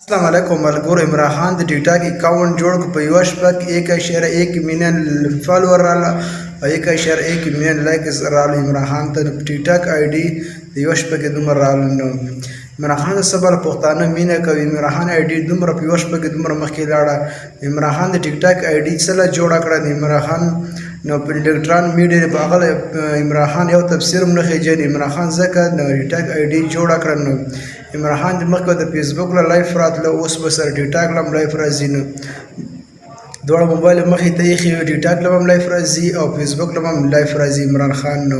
السلام علیکم ملګرو، عمران خان د ټیک ټاک اکاونټ جوړ کړ. په یوه شپه کې 1.1 میلیون فالوور راله او 1.1 میلیون لایکس راله. عمران خان ته ټیک ټاک آی ډي د یوه شپه کې دومره راله. نو عمران خان سره پښتانه مینه کوي. عمران خان آی ډي دومره په یوه شپه کې دومره مخکې لاړه. عمران خان د ټیک ټاک آی ډي څله جوړه کړه؟ د عمران خان نو په الکترون میډیا په هغه عمران خان یو تفسیر هم نه خېژي. عمران خان ځکه د ټیک ټاک آی ډي جوړه کړه. نو عمران خان د مخکې د فیسبوک له لایف راتله، اوس به سره ټیک ټاک لم لایف راځي. نو دواړه موبایل مخې ته ایښي وي، ټیک ټاک له هم لایف راځي او فیسبوک له هم لایف راځي عمران خان. نو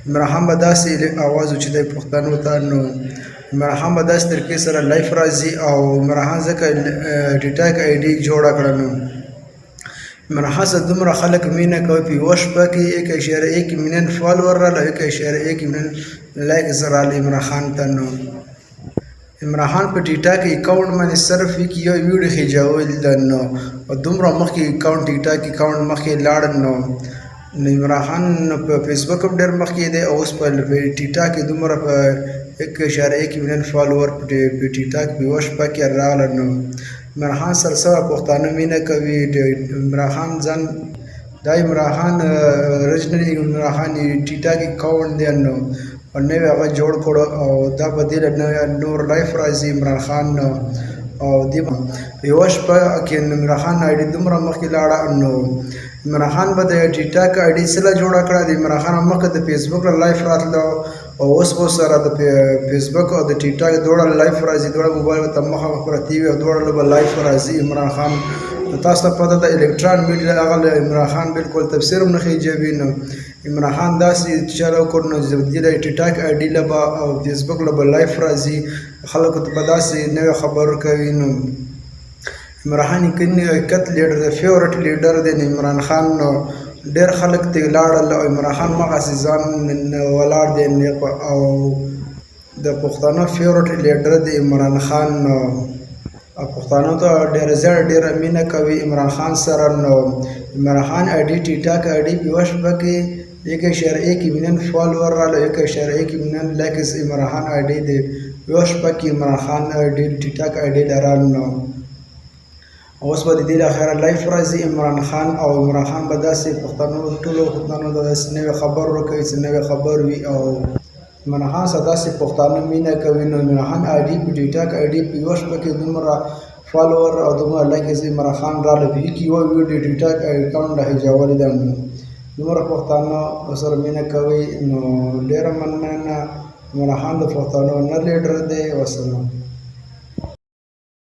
عمران خان به داسې اواز اوچتوي پښتنو ته. نو عمران خان به داسې طریقې سره لایف راځي او عمران خان ځکه ټیک ټاک آی ډي جوړه کړه. نو عمران خان سره دومره خلک مینه کوي. په یوه شپه کې 1.1 میلیون فالوور راله او 1.1 میلیون لایکس راله عمران خان ته. نو عمران خان په ټیک ټاک اکاونټ باندې صرف یک یو ویډیو خېجول ده، نو او دومره مخکې اکاونټ، ټیک ټاک اکاونټ مخکې لاړ. نو عمران خان په فیسبوک هم ډېر مخکې دی او اوس په ټیک ټاک کې دومره په 1.1 میلیون فالوور په ټیک ټاک په یوه شپه کې راغله. نو عمران خان سره سره پښتانه مینه کوي. عمران خان ځان دا عمران خان اوریجنل عمران خان ټیک ټاک اکاونټ دی. نو او نوی هغه جوړ کړو او دا په دې نوی نور لایف راځي عمران خان. نو او دې په یوه شپه کې عمران خان آی ډي دومره مخکې لاړه. نو عمران خان به د ټیک ټاک آی ډي څله جوړه کړه؟ د عمران خان مخکې د فیسبوک له لایف راتلو او اوس به سره د فیسبوک او د ټیک ټاک دواړه لایف راځي. دواړه موبایل ته مخامخ پرتې وي او دواړه له به لایف راځي عمران خان. نو تاسو ته پته ده، الکترون میډیا هغه له عمران خان بالکل تفسیر هم نه خېجوي. نو عمران خان داسې چل وکړ، نو دې له ټیک ټاک آی ډي له به او فیسبوک له به لایف راځي، خلکو ته به داسې نوې خبر کوي. نو عمران خان حقیقت لیډر دی، فیورټ لیډر دی. نو عمران خان نو ډېر خلک ته لاړل او عمران خان مغسې ځان ولاړ دی او د پښتنو فیورټ لیډر دی عمران خان. نو او پښتانو ته ډېره زیاته ډېره مینه کوي عمران خان سره. نو عمران خان آی ډي، ټیک ټاک آی ډي په یوه شپه کې 1.1 میلیون فالوور راله، 1.1 میلیون لایکس عمران خان آی ډي دی. یوه شپه کې عمران خان آی ډي، ټیک ټاک آی ډي لرل. نو اوس به د دې له لایف راځي عمران خان او عمران خان به داسې پښتنو، ټولو پښتنو ته داسې نوې خبر ورکوي چې نوې خبر وي او عمران خان سره داسې پښتانه مینه کوي. نو عمران خان آی ډي په ټیک ټاک آی ډي په یوه شپه کې دومره فالوور او دومره لایکس عمران خان راله. په کې یوه ویډیو ټیک ټاک اکاونټ له حجاولې ده. نو دومره پښتانه سره مینه کوي. نو ډېره مننه، عمران خان د پښتنو نه لیډر دی. وسلام.